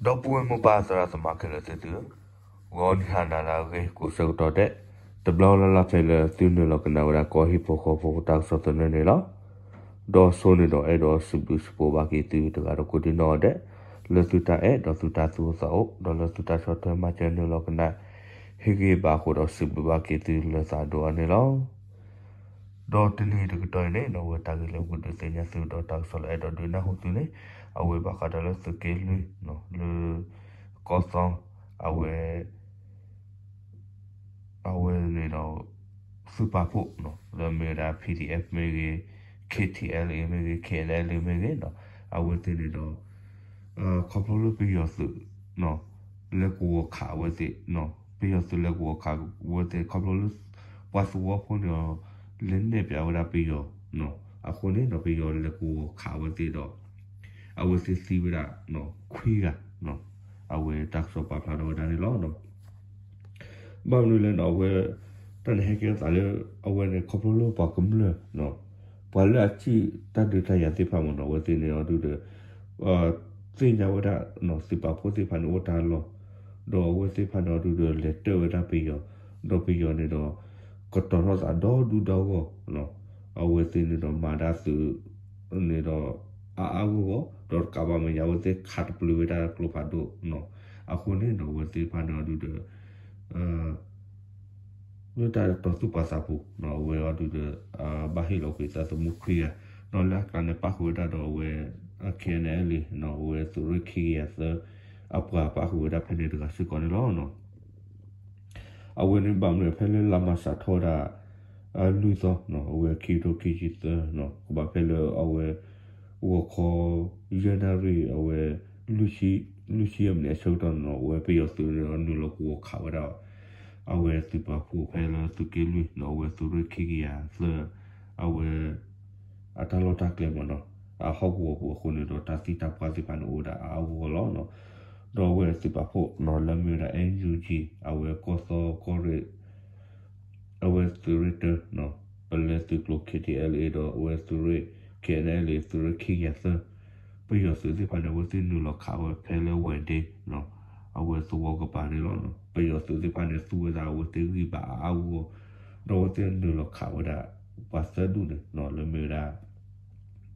ဒီပုၢ်ဝဲၢ်မိၢ်ပၢ်သရၣ်သမါခဲလၢာ်သ့ၣ်သုဧၢ, ဂီၤနံၤဟါနၤလၢအဂ့ၤကိးဆၢကတီၢ်ဒဲး, တဘျီလၢ်လၢ်ဖဲလၢသုနုာ်လီၤကနၣ်ဝဲဒၣ်ကီၢ်ဟံၣ်ဖိဃီဖိတၢ်ကစီၣ်သနၢၣ်န့ၣ်လီၤ. ဒီးဆိန့ၣ်ဒီးအဲၣ်ဒိးစံးဘျုးစံးဖှိၣ်ဘၣ်က့ၤသုတဂၤဒီးကိးဒံနီၢ်ဂၤဒဲး, လၢသုတၢ်အဲၣ်ဒီးသုတၢ်သူၣ်အိၣ်သးအိၣ် ဒီးလၢသုတၢ်ဆီၣ်ထွဲမၤစၢၤနုာ်လီၤကနၣ် ဟ့ၣ်ဂံၢ်ဘါအဃိဒီးစံးဘျုးဘၣ်က့ၤသုလၢသးဒိၣ်အါန့ၣ်လီၤ. ဒီးတနံၤတကတီၢ်အံၤန့ၣ် အဝဲတၢ်ဂ့ၢ်လၢပကဒုးသ့ၣ်ညါသုဒီးတၢ်ကစီၣ်လၢအဲၣ်ဒိးဒုးနၢ်ဟူသုန့ၣ်, အဝဲဘၣ်ဃးဒီးလၢသုးက့လွံၢ် လၢ ကီၢ်သီ အဝဲ အဝဲန့ၣ်ဒီး သုးပာ်ဖှိၣ် လၢမ့ၢ်ဝဲဒၣ် PDF မ့ၢ်ဂ့ၤ, KTLA မ့ၢ်ဂ့ၤ, KNLA မ့ၢ်ဂ့ၤ, အဝဲသ့ၣ်န့ၣ်ဒီး ခီဖျိလၢပယီၤသုး လဲၤကဝီၤခးအဝဲသ့ၣ်, ပယီၤသုးလဲၤကဝီၤခးအဝဲသ့ၣ် ခီဖျိလၢ ပှၤသဝီဖိန့ၣ်ဒီး လဲၤနဲၣ်ပၠးဝဲဒၣ်ပယီၤ အဃိန့ၣ်ဒီးပယီၤလဲၤကဝီၤခးအဝဲသ့ၣ်ဒီး အဝဲသ့ၣ်သံဝဲဒၣ် ခွံဂၤ, အဝဲတၢ်ကစီၣ်ပာ်ဖျါထီၣ်ဝဲဒၣ်န့ၣ်လီၤ. ဘၣ်မနုၤလဲၣ်န့ၣ် အဝဲ တၢ်န့ၣ်ဟဲကဲထီၣ်သးလၢ အဝဲန့ၣ် ခီဖျိလၢပှၤကမျၢၢ် ပှၤလၢအထံၣ်တၢ်ဒုးတၢ်ယၤသ့ၣ်တဖၣ်မ့ၢ်နီၤ အဝဲသ့ၣ်န့ၣ်အီၤဒုဒီး သ့ၣ်ညါဝဲဒၣ် သုးပာ်ဖှိၣ်သ့ၣ်တဖၣ်န့ၣ်အိၣ်တၢ်လီၢ်, ဒီးအဝဲသ့ၣ်တဖၣ်န့ၣ်အီၤဒုဒီး လဲၤတၢၢ်ဝဲဒၣ်ပယီၤ, ဒီးပယီၤန့ၣ်ဒီး ကတီၤထီၣ်သးဒီဒူၣ်ဒီဂီၢ်, အဝဲသ့ၣ်န့ၣ်ဒီးမၤဒၣ်သုး န့ၣ်ဒီး အါအါဂီၢ်ဂီၢ် ဒီးတကးဘၣ်မဲာ်ညါ အဝဲသ့ၣ်ခးတပျုာ်ဝဲဒၣ်ကျိဖးဒိၣ်, အဃိန့ၣ်ဒီးအဝဲသ့ၣ်တဖၣ်န့ၣ်အီၤဒုဒီး လၢတၢ်တီၢ်သူၣ်ပာ်သးပူၤ အဝဲအီၤဒုဒီး ဘၣ်ဟ့ၣ်လီၤကွံာ်သးသမူခွံဂၤ, ဒီးလၢအကျါန့ၣ်ပၣ်ဃုာ်ဝဲဒၣ်ဒီးအဝဲ KNLA အဝဲသုးရ့ၣ်ခံကယၤသၢ အပှၤပၣ်ဃုာ်ဝဲဒၣ်ဖဲန့ၣ်တဂၤစ့ၢ်ကီးန့ၣ်လီၤ. အဝဲန့ၣ်ဘၣ်မနုၤဖဲလၢလါမၢ်ၡးထီၣ်ဝဲဒၣ် လွံၢ်သီ အဝဲခံကထိခံဆံသၢ ကဘၣ်ဖဲလၢအဝဲ ဂီၤခီ ယဲၢ်နၣ်ရံၣ် အဝဲ လွံၢ်ဆံအမံးနံးအဆၢကတီၢ်န့ၣ် အဝဲပယီၤသုးန့ၣ်နုာ်လီၤကဝီၤခးဝဲဒၣ် အဝဲသုးပာ်ဖှိၣ်ဖဲလၢသုးက့လွံၢ် အဝဲသုးရ့ၣ်ခံကယၤသၢ အဝဲ အတၢ်လီၢ်တၢ်ကျဲမ့ၢ်နီၤ အဟီၣ်ကဝီၤပူၤအဃိန့ၣ်ဒီး တၢ်သံတၢ်ပှၢ်သ့ၣ်တဖၣ်န့ၣ်အိၣ်ဝဲဒၣ်အါအါဂီၢ်ဂီၢ်လီၤ. ဒီးအဝဲသုးပာ်ဖှိၣ်လၢအမ့ၢ်ဝဲဒၣ် NUG အဝဲကီၢ်သီကီၢ်ရ့ၣ် အဝဲသုးရ့ၣ်တၢ ပလဲသုးကျိၤ KTLA ဒီးအဝဲသုးရ့ၣ် KNLA သုးရ့ၣ်ခံကယၤသၢ ပယီၤသုးသ့ၣ်တဖၣ်န့ၣ် အဝဲသ့ၣ်နုာ်လီၤခးဝဲဖဲလၢဝဲၢ်ဒ့ အဝဲသဝီကပၤန့ၣ်လီၤ. ပယီၤသုးသ့ၣ်တဖၣ်န့ၣ် သူဝဲဒၣ်အဝဲသ့ၣ်ဂံၢ်ဘါအါအါဂီၢ်ဂီၢ် ဒီးအဝဲသ့ၣ်နုာ်လီၤခးဝဲဒၣ် ပှၤသၢဒူၣ်န့ၣ် လၢမ့ၢ်ဝဲဒၣ်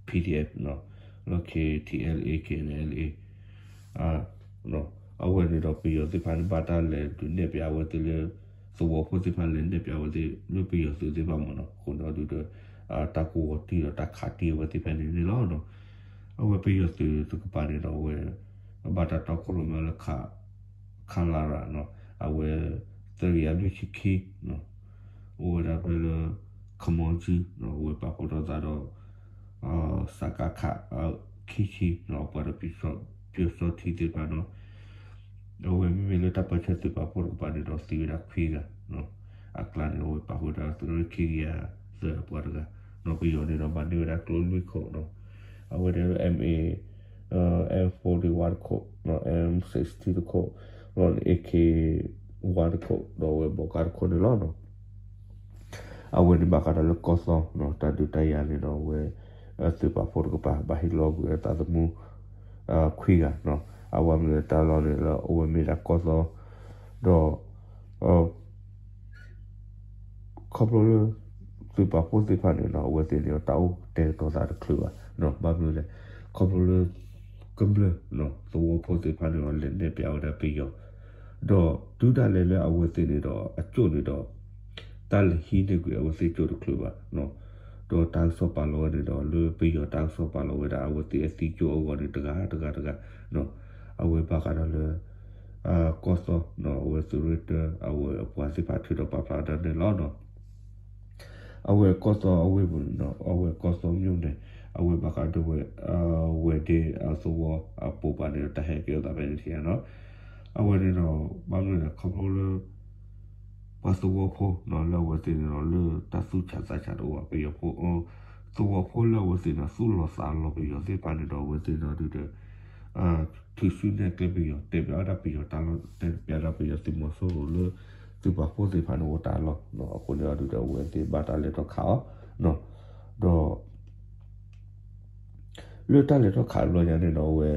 PDF လၢ KTLA KNLA အဝဲန့ၣ်ဒီးပယီၤသ့ၣ်တဖၣ်န့ၣ် ဘၣ်တၢ်လဲၤဒုးနဲၣ်ပၠးအဝဲသ့ၣ်လၢ သဝီဖိသ့ၣ်တဖၣ်လဲၤနဲၣ်ပၠးအဝဲသ့ၣ်လၢပယီၤသုးသ့ၣ်တဖၣ်မ့ၢ်နီၤ အဃိန့ၣ်အီၤဒုဒီး တၢ်ကဝီၤတံၢ်ဒီးတၢ်ခးတံၢ်အဝဲသ့ၣ်ဖဲန့ၣ်န့ၣ်လီၤ. အဝဲပယီၤသုးတကပၤန့ၣ်ဒီးအဝဲ ဘၣ်တၢ်တီခိၣ်ရိၣ်မဲလၢ ခလရ အဝဲ သၢကယၤလွံၢ်ဆံခံ အိၣ်ဝဲဒၣ်ဖဲလၢ ခမီကၠံ အဝဲပာ်ဖှိၣ်ထီၣ်သးဒီး စကခ ခံဆံ ပှၤဒီးပၠိစီထံသ့ၣ်တဖၣ်နီၤ အဝဲမ့မ့ၢ်လၢတၢ်ပၢဆှၢသုးပာ်ဖှိၣ်တကပၤန့ၣ်ဒီးသံဝဲဒၣ်ခွံဂၤ အကျါန့ၣ် အဝဲပာ်ဃုာ်ဝဲဒၣ်သုးရ့ၣ်ခံကယၤသၢအပှၤတဂၤ ဒီးပယီၤန့ၣ်ဒီးမၤန့ၢ်ဝဲဒၣ်ကျိလွံၢ်ခိၣ်နီၤ အဝဲဒၣ်လၢ M A, M forty one တခိၣ်, M sixty တခိၣ်, ဒီး A K one တခိၣ် ဒီးအဝဲဘီကါတခိၣ်န့ၣ်လီၤ. အဝဲန့ၣ်ဘၣ်ဃးဒီးလၢကီၢ်သီ တၢ်ဒုးတၢ်ယၤန့ၣ်ဒီးအဝဲ သုးပာ်ဖှိၣ်တကပၤ ဘၣ်ဟ့ၣ်လီၤကွံာ်အသးသမူ ခွံဂၤ, အဝဲမ့ၢ်တၢ်လီၢ်န့ၣ်လၢအဝဲမ့ၢ်ဒၣ်ကီၢ်သီ ဒီး ခီဖျိလၢ သုးပာ်ဖှိၣ်သ့ၣ်တဖၣ်န့ၣ်ဒီး အဝဲသ့ၣ်န့ၣ်ဒီးတၢ်အိၣ်တဲာ်ကတီၤသးတချုးဘၣ်, ဘၣ်မနုၤလဲၣ်, ခီဖျိလၢ ကမျၢၢ် သဝီဖိသ့ၣ်တဖၣ်န့ၣ်ဒီး လဲၤနဲၣ်ပၠးဝဲဒၣ်ပယီၤ, ဒီးတုၤဒၣ်လဲာ်လၢအဝဲသ့ၣ်န့ၣ်ဒီး အကၠိၣ်န့ၣ်ဒီး တၢ်လဲၤဟံးန့ၢ်ကွံာ်အဝဲသ့ၣ်ကၠိၣ်တချုးဘၣ်, ဒီးတၢ်ကစီၣ်ပာ်လီၤဝဲန့ၣ်ဒီး လၢပယီၤတၢ်ကစီၣ်ပာ်လီၤဝဲဒၣ် အဝဲသ့ၣ်အသံကၠိၣ်အဂီၢ်န့ၣ် တဂၤတဂၤတဂၤ, အဝဲဘၣ်ဃးဒီးလၢ ကီၢ်သီ အဝဲသုးရ့ၣ်တၢ အဝဲအပှၤသ့ၣ်တဖၣ်ထုးထီၣ်ပာ်ဖျါဒၣ်န့ၣ်လီၤ. အဝဲကီၢ်သီအဝ့ၢ်ပူၤန့ၣ်ဒီး အဝဲကီၢ်သီ မြို့နယ် အဝဲဘၣ်ဃးဒီးဝဲ ဝဲၢ်ဒ့အသဝီအပူၤပာ်န့ၣ်ဒီး တၢ်ဟဲကဲထီၣ်သးဖဲန့ၣ်ထံဧါနီၤ, အဝဲန့ၣ်ဒီး ဘၣ်မနုၤလဲၣ် ခီဖျိလၢ ပှၤသဝီဖိနီၤ လၢအဝဲသ့ၣ်န့ၣ်ဒီး လၢတၢ်သူၣ်ဆးသးဆးတအိၣ်ဘၣ် ပယီၤဖိ သဝီဖိလၢအဝဲသ့ၣ်န့ၣ် သူၣ်လီၤသးလီၤပယီၤသ့ၣ်တဖၣ်န့ၣ်ဒီး အဝဲသ့ၣ်န့ၣ်ဒုးဒီး ထုးစုနဲၣ်ကျဲပယီၤ တဲပၠးဝဲဒၣ်ပယီၤတၢ်လီၢ် တဲပၠးဒၣ်ပယီၤသုးမီၤစိရိၤလၢ သုးပာ်ဖှိၣ်သ့ၣ်တဖၣ်န့ၣ်အိၣ်တၢ်လီၢ်, အဃိန့ၣ်ဒုးဒီး အဝဲသ့ၣ်ဘၣ်တၢ်လဲၤထီၣ်ခးအီၤ, ဒီး လၢတၢ်လဲၤထီၣ်ခးတဘျီညါန့ၣ်ဒီး အဝဲ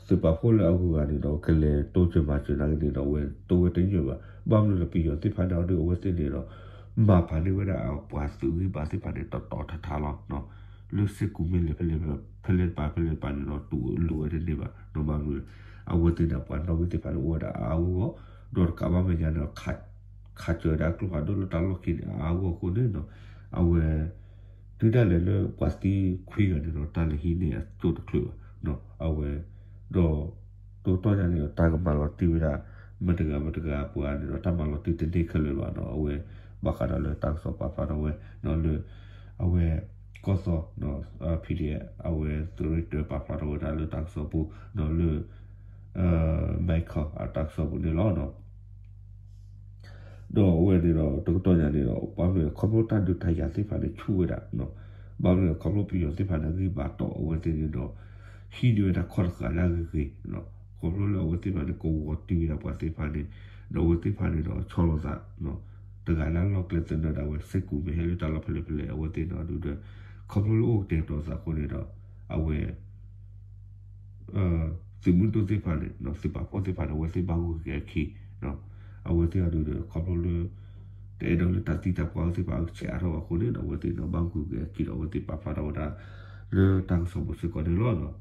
သုး သုးပာ်ဖှိၣ်လၢအဂုၤအဂၤန့ၣ်ဒီး ကလဲၤတိစၢၤမၤစၢၤနာ်က့န့ၣ်ဒီး အဝဲတိဝဲတညိၣ်ဘၣ်. ဘၣ်မနုၤလၢပယီၤသ့ၣ်တဖၣ်န့ၣ်ဒီး အဝဲသ့ၣ်န့ၣ်ဒီး မၤဖးန့ၢ်ဝဲဒၣ်အပှၤသုးဂံၢ်ဘါသ့ၣ်တဖၣ်န့ၣ် တီတီထါထါလီၤ. လၢစ့ၢ်ကီးမ့ၢ်လဲၤဖဲလဲၣ်ဖဲလဲၣ်တပၤ ဖဲလဲၣ်တပၤန့ၣ်ဒီး တူၢ်လိာ်ဝဲတန့ၢ်ဘၣ်. ဘၣ်မနုၤ အဝဲသ့ၣ်န့ၣ် ပှၤနီၣ်ဂံၢ်သ့ၣ်တဖၣ်န့ၣ် အိၣ်ဝဲဒၣ်အါအါဂီၢ်ဂီၢ်, ဒီးတကးဘၣ်မဲာ်ညါန့ၣ်ဒီး ခးစၢၤဝဲဒၣ်ကျိဖးဒိၣ်လၢတၢ်လီၢ်ခံန့ၣ် အါအါဂီၢ်ဂီၢ်အဃိန့ၣ်ဒီး အဝဲ တုၤဒၣ်လဲာ်လၢပှၤသံခွံဂၤန့ၣ်ဒီး တၢ်လဲၤဟံးန့ၢ်အကၠိၣ်တချုးဘၣ်. အဝဲ ဒီး တကတီၢ်ညါန့ၣ်ဒီး တၢ်ကမၤလီၤတံၢ်ဝဲဒၣ် မတၤတဂၤမတၤတဂၤပှၤန့ၣ်ဒီး တၢ်မၤလီၤတံၢ်တန့ၢ်ခဲလၢာ်ဘၣ်ဒီး အဝဲ ဘၣ်ဃးဒီးလၢတၢ်ကစီၣ်ပာ်ဖျါထီၣ်ဝဲ လၢ အဝဲ ကီၢ်သီ PDF အဝဲသုးရ့ၣ်တၢပာ်ဖျါထီၣ်ဝဲဒၣ်လၢတၢ်ကစီၣ်ပူၤ လၢ မဲခီအတၢ်ကစီၣ်ပူၤန့ၣ်လီၤ. ဒီးအဝဲန့ၣ်ဒီး တကတီၢ်ညါန့ၣ်ဒီး ဘၣ်မနုၤလဲၣ် ခီဖျိတၢ်ဒုးတၢ်ယၤသ့ၣ်တဖၣ်န့ၣ်ဆူၣ်ဝဲဒၣ်, ဘၣ်မနုၤလဲၣ် ခီဖျိပယီၤသ့ၣ်တဖၣ်န့ၣ် ဂံၢ်ဘါတီၢ်အဝဲသ့ၣ်န့ၣ်ဒီး ဟံးန့ၢ်ဝဲဒၣ်ခီၣ်တဃာ်လၢအဂ့ၤဂ့ၤ, ခီဖျိလၢအဝဲသ့ၣ်တဖၣ်န့ၣ် ကဝီၤတံၢ်ဝဲဒၣ်ပှၤသ့ၣ်တဖၣ်န့ၣ် ဒီးအဝဲသ့ၣ်တဖၣ်န့ၣ်ဒီး ဆီလီၤသး တဂၤလၢလီၢ်ကျဲသနၢၣ်ဒၣ်ဝဲ စ့ၢ်ကီးမ့ၢ်ဟဲလၢတၢ်လီၢ်ဖဲလဲၣ်ဖဲလဲၣ် အဝဲသ့ၣ်န့ၣ်ဒုးဒီး ခီဖျိလၢအိၣ်ကတဲာ်ကတီၤသးအဃိန့ၣ်ဒီး အဝဲ သုးမုၢ်ဒိၣ်သ့ၣ်တဖၣ်န့ၣ် သုးပာ်ဖှိၣ်သ့ၣ်တဖၣ်န့ၣ် အဝဲသ့ၣ်ဘၣ်ဂုာ်က့ၤအခံ, အဝဲသ့ၣ်အဒုးဒီး ခီဖျိလၢ တအဲၣ်ဒိးလၢတၢ်သံတၢ်ပှၢ်သ့ၣ်တဖၣ်အကဆဲးအါထီၣ်ဘၣ်အဃိန့ၣ်ဒီး အဝဲသ့ၣ်န့ၣ် ဘၣ်ဂုာ်က့ၤအခံဒီး အဝဲသ့ၣ်ပာ်ဖျါထီၣ်ဝဲဒၣ် လၢတၢ်ကစီၣ်ပူၤစ့ၢ်ကီးန့ၣ်လီၤ.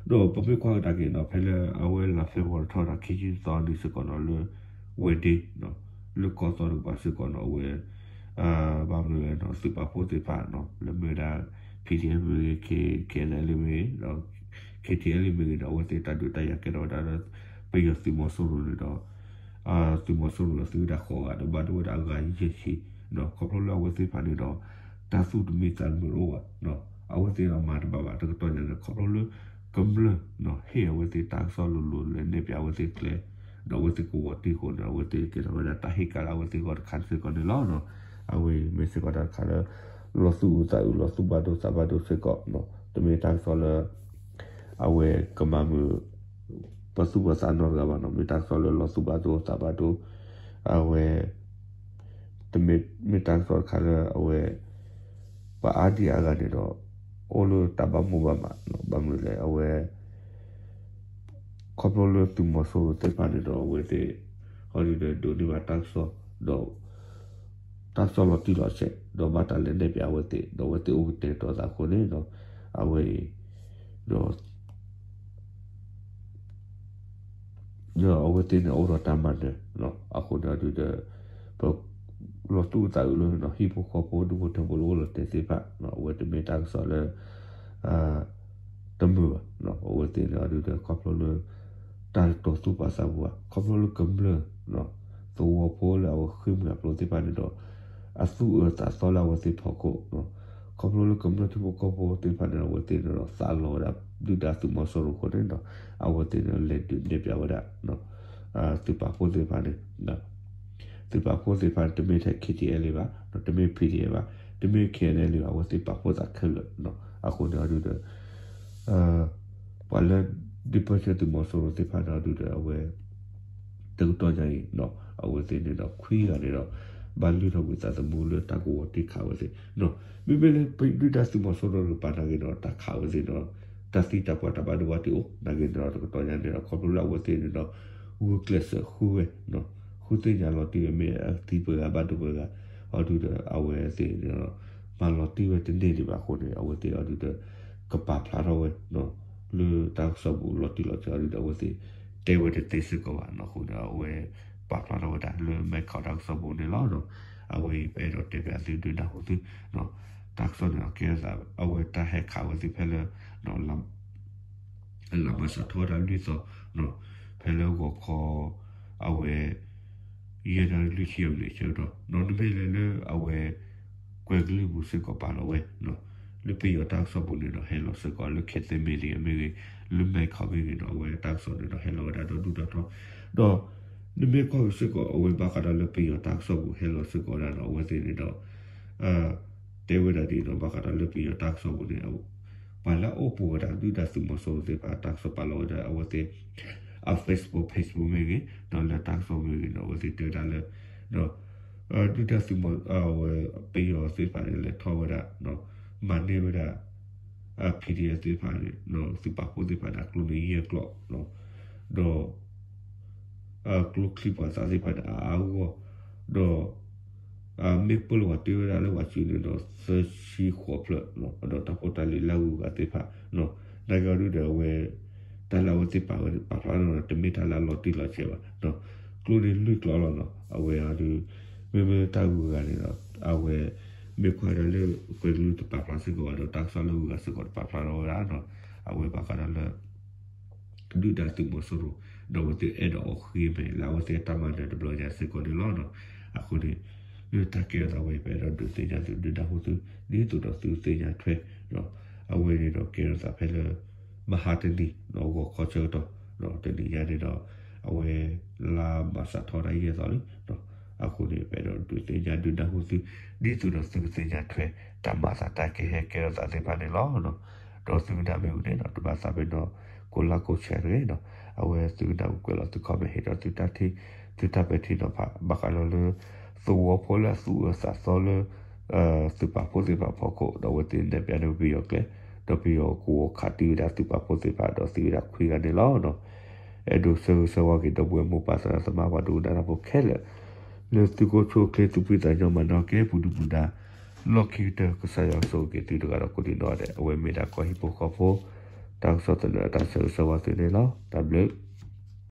ဒီးပမ့ၢ်ကွၢ်ကဒါက့ၤန့ၣ် ဖဲလၢအဝဲလါဖ့ၤဘြူၤအါရံၤထီၣ်ဒီး ခံဆံသီနံၤစ့ၢ်ကီးန့ၣ် လၢ ဝဲၤဒ့ လၢကီၢ်သီတကပၤစ့ၢ်ကီးန့ၣ် အဝဲ ဘၣ်မနုၤလဲၣ်န့ၣ် သုးပာ်ဖှိၣ်သ့ၣ်တဖၣ်န့ၣ် လၢမ့ၢ်ဝဲဒၣ် PDF မ့ၢ်ဂ့ၤ KNLA မ့ၢ်ဂ့ၤ KTLA မ့ၢ်ဂ့ၤဒီး အဝဲသ့ၣ်တၢ်ဒုးတၢ်ယၤကဲထီၣ်ဝဲဒၣ်လၢ ပယီၤသုးမီၤစိရိၤန့ၣ်ဒီး သုးမီၤစိရိၤဒီးသုးဝဲဒၣ်ဃိးဂၤဒီးဘၣ်ဒိဝဲဒၣ်အဂၤယဲၢ်ဆံ, ခီဖျိလၢအဝဲသ့ၣ်တဖၣ်န့ၣ်ဒီး တၢ်သူၣ်တမံသးတမုာ်တအိၣ်ဘၣ်, အဝဲသ့ၣ်ဒီးမၤတဘၣ်ဘၣ် တကတီၢ်ညါန့ၣ် ခီဖျိလၢ ကမျၢၢ် ဟ့ၣ်အဝဲသ့ၣ်တၢ်ကစီၣ်လိၤလိၤ လဲၤနဲၣ်ပၠးအဝဲသ့ၣ်ကျဲ ဒီးအဝဲသ့ၣ်ကဝီၤတံၢ်အဃိန့ၣ် အဝဲသ့ၣ်ကဲထီၣ်ဝဲဒၣ်တၢ်ဟ့ၣ်ကၣ်လၢအဝဲသ့ၣ်ဂီၢ်တခါစ့ၢ်ကီးန့ၣ်လီၤ. အဝဲမ့ၢ်စ့ၢ်ကီးတၢ်တခါလၢ လီၤသူၣ်အုးသးအုး လီၤသူၣ်ဘၣ်ဒိသးဘၣ်ဒိစ့ၢ်ကီး, တမ့ၢ်တၢ်ကစီၣ်လၢ အဝဲကမၤမုာ် ပသူၣ်ပသးနီတဂၤဘၣ်န့ၣ် မ့ၢ်တၢ်ကစီၣ်လၢလီၤသူၣ်ဘၣ်ဒိသးဘၣ်ဒိ, အဝဲ တမ့ၢ် မ့ၢ်တၢ်ကစီၣ်တခါလၢအဝဲ ပှၤအါဒံအါဂၤန့ၣ်ဒီး အိၣ်လၢတၢ်ဘၣ်မိၣ်ဘၣ်မး, ဘၣ်မနုၤလဲၣ် အဝဲ ခီဖျိလၢသုးမီၤစိရိၤသ့ၣ်တဖၣ်န့ၣ်ဒီး အဝဲသ့ၣ် အီၤဒုးဒီးဒိးန့ၢ်ဘၣ်တၢ်ကစီၣ် ဒီး တၢ်ကစီၣ်လီၤတံၢ်လီၤဆဲး ဒီးဘၣ်တၢ်လဲၤနဲၣ်ပၠးအဝဲသ့ၣ် ဒီးအဝဲသ့ၣ်အိၣ်ကတဲာ်ကတီၤသးအဃိန့ၣ်ဒီး အဝဲအံၤ ဒီး ဒီးအဝဲသ့ၣ်န့ၣ်အိၣ်ဒီးတၢ်မၤနၢၤအဃိန့ၣ်အဒုးဒီး ပ လီၤသူၣ်အုးသးအုးလၢ ဟံၣ်ဖိဃီဖိဒူၣ်ဖိထၢဖိလၢအိၣ်လီၤတဲာ်သ့ၣ်တဖၣ် အဝဲတမ့ၢ်တၢ်ကစီၣ်လၢ တမုာ်ဘၣ်. အဝဲသ့ၣ်န့ၣ်အဒုးဒီး ခီဖျိလၢ တၢ်တတီၤသူၣ်ပာ်သးပူၤဘၣ် ခီဖျိလၢကမျၢၢ် သဝီဖိလၢအဝဲဃ့ၢ်မှံဟးဖျိးသ့ၣ်တဖၣ်န့ၣ်ဒီး အသူၣ်အၢသးသီလၢအဝဲသ့ၣ်ဖီခိၣ် ခီဖျိလၢကမျၢၢ်ထံဖိကီၢ်ဖိသ့ၣ်တဖၣ်န့ၣ် အဝဲသ့ၣ်န့ၣ်ဒီး သးလီၤဝဲဒၣ် ဒုၣ်ဒါသုးမီၤစိရိၤအဃိန့ၣ်ဒီး အဝဲသ့ၣ်န့ၣ်လဲၤဒုးနဲၣ်ပၠးဝဲဒၣ် သုးပာ်ဖှိၣ်သ့ၣ်တဖၣ်န့ၣ် သုးပာ်ဖှိၣ်သ့ၣ်တဖၣ်န့ၣ် တမ့ၢ်ထဲ K T L A ဘၣ် တမ့ၢ် P D F ဘၣ် တမ့ၢ် K N L A ဘၣ် အဝဲသ့ၣ်ပာ်ဖှိၣ်သးခဲလၢာ် အဃိန့ၣ်အဒုးဒီး ပှၤလၢဒုးပၢဆှၢသုးမီၤစိရိၤသ့ၣ်တဖၣ်န့ၣ်အဒုးဒီး အဝဲ တကတီၢ်ညါအံၤ အဝဲသ့ၣ်န့ၣ်ဒီး ခွံဂၤန့ၣ်ဒီး ဘၣ်လုၢ်ထီၣ်ကွံာ်သးသမူလၢတၢ်ကဝီၤတံၢ်ခးဝဲသ့ၣ် မ့မ့ၢ်လၢပဒုၣ်ဒါသုးမီၤစိရိၤတကပၤနာ်က့ဒီး တၢ်ခးဝဲသ့ၣ်ဒီး တၢ်သံတၢ်ပှၢ်တၢ်ဘၣ်ဒိဘၣ်ထံးအိၣ်နာ်က့န့ၣ်ဒီး တကတီၢ်ညါန့ၣ်ဒီး ခီဖျိလၢအဝဲသ့ၣ်န့ၣ်ဒီး ဂုာ်ကျဲးစၢးဃုဝဲ ဃုသ့ၣ်ညါလီၤတံၢ်ဝဲမ့ၢ်အသံပှဲၤဂၤဘၣ်ဒိပှဲၤဂၤ အဒုးဒီး အဝဲသ့ၣ်န့ၣ်ဒီး မၤလီၤတံၢ်ဝဲတန့ၢ်ဒံးဘၣ်အဃိန့ၣ် အဝဲသ့ၣ်အဒုးဒီး ကပာ်ဖျါထီၣ်ဝဲ လၢတၢ်ကစီၣ်ပူၤလီၤတံၢ်လီၤဆဲးအဒုးဒီး အဝဲသ့ၣ်တဲဝဲတသ့စ့ၢ်ကီးဘၣ်အဃိန့ၣ် အဝဲပာ်ဖျါထီၣ်ဝဲဒၣ်လၢမဲခီတၢ်ကစီၣ်ပူၤန့ၣ်လီၤ. အဝဲအံၤပအဲၣ်ဒိးတဲဘၣ်သုဒုးနၢ်ဟူသု တၢ်ကစီၣ်န့ၣ်ဒီးကဲသး အဝဲတၢ်ဟဲခးဝဲသ့ၣ်ဖဲလၢ လါမၢ်ၡးထီၣ်ဝဲဒၣ်လွံၢ်သီ ဖဲလၢဂီၤခီ အဝဲ ယဲၢ်နၣ်ရံၣ်လွံၢ်ဆံအမံးနံးဆၢကတီၢ် ဒီးနမ့ၢ်လဲၤလၢအဝဲ ကွဲၤကလုၢ်ပူၤစ့ၢ်ကီးပာ်လီၤဝဲ လၢပယီၤတၢ်ကစီၣ်ပူၤန့ၣ်ဒီး ဟဲလီၤစ့ၢ်ကီးလၢ ခဲသ့မ့ၢ်ဂ့ၤ မ့ၢ်ဂ့ၤ လၢမဲခီမ့ၢ်ဂ့ၤဒီး အဝဲတၢ်ကစီၣ်န့ၣ်ဒီး ဟဲလီၤဝဲဒၣ်ဒီဒူၣ်ဒီထီ ဒီး နမ့ၢ်ကွၢ်က့ၤစ့ၢ်ကီး အဝဲဘၣ်ဃးဒီးလၢပယီၤတၢ်ကစီၣ်ပူၤဟဲလီၤစ့ၢ်ကီးဝဲဒၣ်ဒီး အဝဲသ့ၣ်န့ၣ်ဒီး တဲဝဲဒၣ်ဒ်အံၤဒီး ဘၣ်ဃးဒီးလၢပယီၤတၢ်ကစီၣ်ပူၤန့ၣ် ပှၤလၢအအိၣ်ပူၤဝဲဒၣ် ဒုၣ်ဒါသုးမီၤစိရိၤသ့ၣ်တဖၣ် တၢ်ကစီၣ်ပာ်လီၤဝဲဒၣ် အဝဲသ့ၣ် အ Facebook page ပူၤမ့ၢ်ဂ့ၤ ဒီးလၢတၢ်ကစီၣ်မ့ၢ်ဂ့ၤဒီး အဝဲသ့ၣ်တဲဝဲဒၣ်လၢ ဒုၣ်ဒါသုးမီၤ အဝဲ ပယီၤသ့ၣ်တဖၣ်န့ၣ် လဲၤထီၣ်ဝဲဒၣ် မၤန့ၢ်ဝဲဒၣ် PDF သ့ၣ်တဖၣ်န့ၣ် သုးပာ်ဖှိၣ်သ့ၣ်တဖၣ်န့ၣ် အကျိန့ၣ်ယဲၢ်ကျိး ဒီး ကျိချံပှၤသးသ့ၣ်တဖၣ်န့ၣ် အါအါဂီၢ်ဂီၢ် ဒီး မ့ၢ်ပၢလီၤပှၤတ့ဝဲဒၣ်လၢပှၤစုန့ၣ်ဒီး သၢဆံဃိးဖျၢၣ် ဒီးတၢ်ဖိတၢ်လံၤလၢအဂုၤအဂၤသ့ၣ်တဖၣ် နာ်က့အီၤဒုဒီးအဝဲ တၢ်လၢအဝဲသ့ၣ်ပာ်ဝဲပာ်ဖျါထီၣ်န့ၣ် တမ့ၢ်တၢ်လၢအလီၤတံၢ်လီၤဆဲးဘၣ် ကျိန့ၣ်လွံၢ်ကျိးလီၤနီၤ အဝဲအီၤဒု မ့မ့ၢ်တၢ်ဂုၤအဂၤန့ၣ်ဒီး အဝဲ မ့ၢ်ကွၢ်ဒၣ်လၢ ကွဲၤကလူတပာ်ဖျါစ့ၢ်ကီးဘၣ်ဒီး တၢ်ကစီၣ်လၢဂုၤအဂၤစ့ၢ်ကီးတပာ်ဖျါထီၣ်ဝဲဒၣ်နီၤ အဝဲဘၣ်ဃးဒီးလၢ ဒုၣ်ဒါသုးမီၤစိရိၤ ဒီးအဝဲသ့ၣ်အဲၣ်ဒိးအီၤဃ့မဲာ်လၢအဝဲသ့ၣ်အတၢ်မၤနၢၤတဘျီညါစ့ၢ်ကီးန့ၣ်လီၤ. အဃိန့ၣ် လၢတၢ်ကဲထီၣ်သးဝဲအံၤ ပအဲၣ်ဒိးဒုးသ့ၣ်ညါသုဒုၣ်ဒါမူသု ဒ်သိးဒီးသုသ့ၣ်ညါထွဲ အဝဲန့ၣ်ဒီးကဲထီၣ်သးဖဲလၢ မဟါတနံၤ ဂီၤခီဆၢကတီၢ် တနံၤညါန့ၣ်ဒီး အဝဲလါမၢ်ၡးထီၣ်ဒၣ်ယဲၢ်သီလံ အဃိန့ၣ် ပအဲၣ်ဒိးဒုးသ့ၣ်ညါဒုၣ်ဒါမူသု ဒ်သိးဒီးသုကသ့ၣ်ညါထွဲ တၢ်မၤသးတၢ်ကဟဲကဲထီၣ်သးသ့ၣ်တဖၣ်န့ၣ်လီၤ. ဒီးသုကနၣ်မ့ၢ်ဝံၤန့ၣ်ဒီး တဘၣ်သးပ့ၤနီၣ် ကိးlikeကိးshareတဂ့ၤနီၤ. အဝဲသုကနၣ်ကွဲးလီၤသု comment ဟ့ၣ်ဒီးသုတၢ်ထံၣ် သုတၢ်ပဲာ်ထံနီၤဖး ဘၣ်ဃးဒီးလၢ သဝီဖိလၢအသူၣ်အၢသးသီလၢ သုးပာ်ဖှိၣ်သ့ၣ်တဖၣ်အဖီခိၣ် ဒီးအဝဲသ့ၣ်နဲၣ်ဖျါန့ၢ်ပယီၤကျဲ ဒီးပယီၤကဝီၤခးသံဝဲဒၣ်သုးပာ်ဖှိၣ်သ့ၣ်တဖၣ် ဒီးသံဝဲဒၣ်ခွံဂၤန့ၣ်လီၤ. အဲၣ်ဒိးဆၢဂ့ၤဆၢဝါက့ၤ ဒီပုၢ်ဝဲၢ်မိၢ်ပၢ်သရၣ်သမါပှၤဒိကနၣ်တၢ်ဖိခဲလၢာ် လၢသုခိၣ်ဆူၣ်ချ့ သုဖှံသးညီ မၤနၢၤက့ၤပူၤဒုပူၤဒါ လီၢ်ခံကတၢၢ် ကစၢ်ယွၤကဆိၣ်ဂ့ၤက့ၤသုတဂၤဒီးကိးဒံးနီၢ်ဒဲး အဝဲမ့ၢ်ဒၣ်ကီၢ်ဟံၣ်ဖိဃီဖိ တၢ်ကစီၣ်သနၢၣ် တၢ်ဆၢဂ့ၤဆၢဝါသုန့ၣ်လီၤ. တၢ်ဘျုး